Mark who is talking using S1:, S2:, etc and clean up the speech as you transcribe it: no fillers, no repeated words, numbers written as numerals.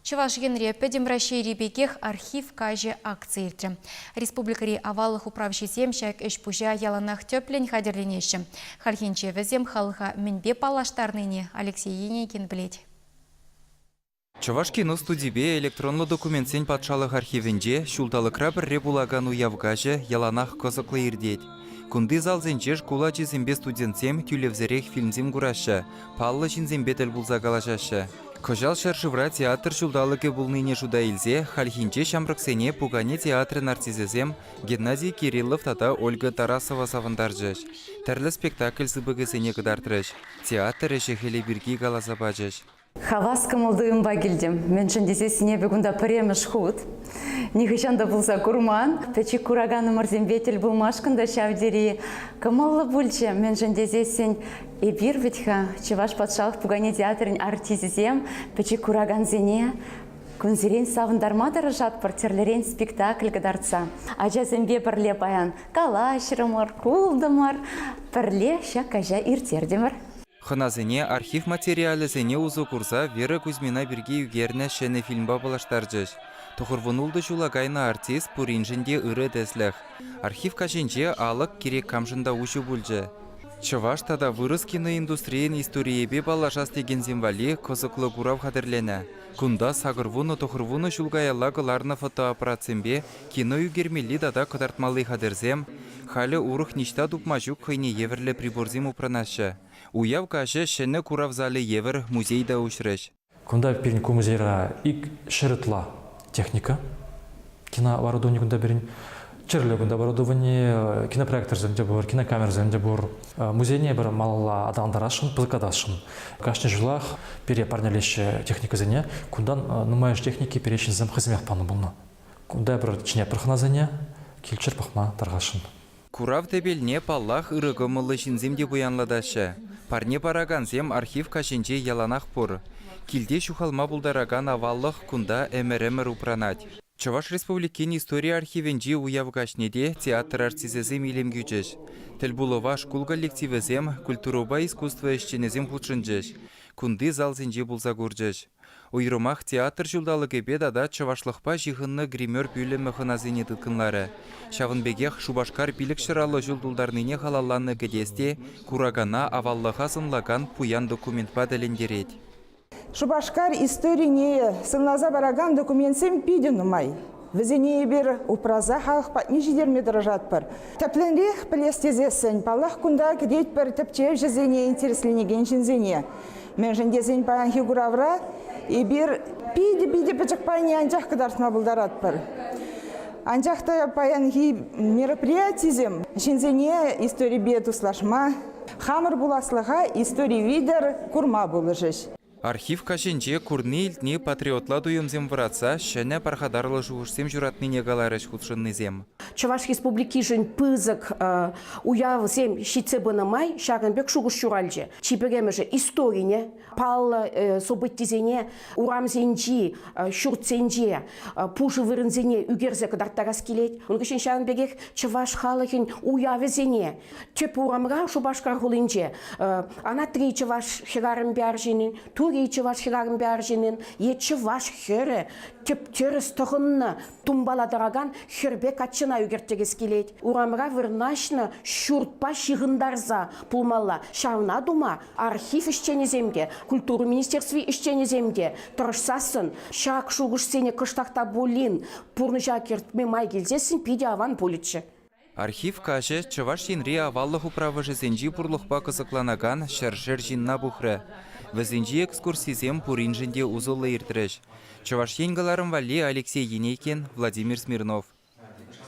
S1: Чӑваш Енре Пӗтӗм Раҫҫейри пекех Архив каҫӗ акци иртрӗ. Республикӑри аваллӑх управҫисем ҫак ӗҫ-пуҫа яланах тӗплӗн хатӗрленеҫҫӗ. Хальхинче вӗсем халӑха мӗнпе паллаштарнине Алексей Енейкин пӗлет.
S2: Чӑваш кино студипе электронлӑ документсен патшалӑх архивӗнче ҫулталӑкра пӗрре пулакан уяв каҫӗ яланах кӑсӑклӑ иртет. Кунти залсенче шкул ачисемпе студентсем тӳлевсӗрех фильмсем кураҫҫӗ, паллӑ ҫынсемпе тӗл пулса калаҫаҫҫӗ. Кӑҫал ҫӗршывра театр ҫулталӑкӗ пулнине шута илсе хальхинче ҫамрӑксене пукане театрӗн артисчӗсем Геннадий Кириллов тата Ольга Тарасова савӑнтарчӗҫ, тӗрлӗ спектакль сыпӑкӗсене кӑтартрӗҫ, театр ӗҫӗ-хӗлӗ пирки каласа пачӗҫ.
S3: Хавас кӑмӑл-туйӑмпа килтӗм. Мӗншӗн тесессӗн эпӗ кунта пӗрремӗш хут. Нихӑҫан та пулса курман. Пӗчӗк кураканӑмӑрсемпе тӗл пулмашкӑн та ҫав тери кӑмӑллӑ пулчӗ. Мӗншӗн тесессӗн эпир вӗт-ха Чӑваш патшалӑх пукане театрӗн артисчӗсем пӗчӗк куракансене кунсерен савӑнтарма тӑрӑшатпӑр тӗрлӗрен спектакль кӑтартса. Ачасемпе пӗрле паян калаҫрӑмӑр, култӑмӑр, пӗрле ҫак каҫа ирттертӗмӗр.
S2: Хӑнасене архив материалӗсене усӑ курса Вера Кузьмина пирки ӳкернӗ ҫӗнӗ фильмпа паллаштарчӗҫ. Тӑхӑрвунултӑ ҫула кайнӑ артист пуриншӗн те ырӑ тӗслӗх. Архив каҫӗнче алӑк кирек камшӑн та уҫӑ пулчӗ. Чӑваш тата вырӑс киноиндустрийӗн историйӗпе паллашас текенсем валли кӑсӑклӑ курав хатӗрленӗ. Кунта сакӑрвунӑ-тӑхӑрвунӑ ҫул каялла кӑларнӑ фотоаппаратсемпе кино ӳкермелли тата кӑтартмалли хатӗрсем, халӗ урӑх ниҫта тупма ҫук хӑйне евӗрлӗ приборсем упранаҫҫӗ. Уяв каҫӗ ҫӗнӗ курав залӗ евӗр музей та уҫрӗҫ.
S4: Кунта пирӗн ку музейра ик ҫӗр ытла техника кинооборудовани кунта пирӗн тӗрлӗ кунта оборудовани, кинопроекторсем те пур, кинокамерӑсем те пур. Музейне пӗр малалла аталантарасшӑн, пысӑклатасшӑн. Кашни ҫулах пире парнелеҫҫӗ техникӑсене. Кунтан нумайӑш техники пире ҫынсем хӑйсемех панӑ пулнӑ. Кунта пӗр чӗнетпӗр хӑнасене, килччӗр пӑхма тархасшӑн.
S2: Курав тӗпелне, паллах, ырӑ кӑмӑллӑ ҫынсем те пуянлатаҫҫӗ. Парне паракансем архив каҫӗнче яланах пур. Килте ҫухалма пултаракан аваллӑх кунта ӗмӗр-ӗмӗр упранать. Чӑваш Республикин истори архивӗнчи уяв каҫне те театр артисчӗсем илем кӳчӗҫ. Тӗлпулӑва шкул коллективӗсем, культурӑпа искусство ӗҫченӗсем хутшӑнчӗҫ, кунти залсенче пулса курчӗҫ. Уйрӑмах театр ҫулталӑкӗпе тата чӑвашлӑхпа ҫыхӑннӑ гример пӳлӗмӗ хӑнасене тыткӑнларӗ. Ҫавӑн пекех Шупашкар 550 ҫул тултарнине халалланӑ кӗтес те куракана аваллӑха сӑнлакан пуян документпа тӗлӗнтерет.
S5: Шупашкар историне сӑнласа паракан документсем питӗ нумай. Вӗсене эпир упраса халӑх патне ҫитерме тӑрӑшатпӑр. Тӗплӗнрех пӗлес тесессӗн, паллах, кунта кӗтетпӗр тӗпчевҫӗсене, интересленекен ҫынсене. Мӗншӗн тесен паянхи куравра эпир питӗ-питӗ пӗчӗк пайне анчах кӑтартма пултаратпӑр. Анчах та паянхи мероприятисем ҫынсене историпе туслашма, хамӑр пуласлӑха истори витӗр курма пулӑшӗҫ.
S2: Архив каҫӗнче курни-илтни патриотла туйӑмсем вӑратса ҫӗнӗ пархатарлӑ шухӑшсем ҫуратнине каларӗҫ хутшӑннисем.
S6: Чӑваш Республикишӗн пысӑк уявсем ҫитсе пынӑ май ҫакӑн пек шухӑш ҫуралчӗ. Чи пӗрремӗшӗ историне, паллӑ событисене урамсенчи, ҫуртсенче пушӑ вырӑнсене ӳкерсе кӑтарттарас килет. Ун хыҫҫӑн ҫавӑн пекех чӑваш халӑхӗн уявӗсене тӗп урамра Шупашкар хулинче анатри чӑваш хӗрарӑмпе арҫынӗн, тури чӑваш хӗрарӑмпе арҫынӗн е чӑваш хӗрӗ тӗп-тӗрӗс тӑхӑннӑ тумпала тӑракан хӗрпе каччӑна ӳкерттерес килет. Урамра вырнаҫнӑ ҫуртпа ҫыхӑнтарса пулмалла. Ҫавна тума архив ӗҫченӗсем те, культура министерстви ӗҫченӗсем те тӑрӑшсассӑн ҫак шухӑшсене кӑштах та пулин пурнӑҫа кӗртме май килсессӗн питӗ аван пулӗччӗ.
S2: Архив каҫӗ Чӑваш Енри аваллӑх управӑшӗсенчи пурлӑхпа кӑсӑкланакан ҫӗршер ҫынна пухрӗ. Вӗсенчи экскурсисем пуриншӗн те усӑллӑ иртрӗҫ. Чӑваш Ен кӑларӑм валли Алексей Енейкин, Владимир Смирнов.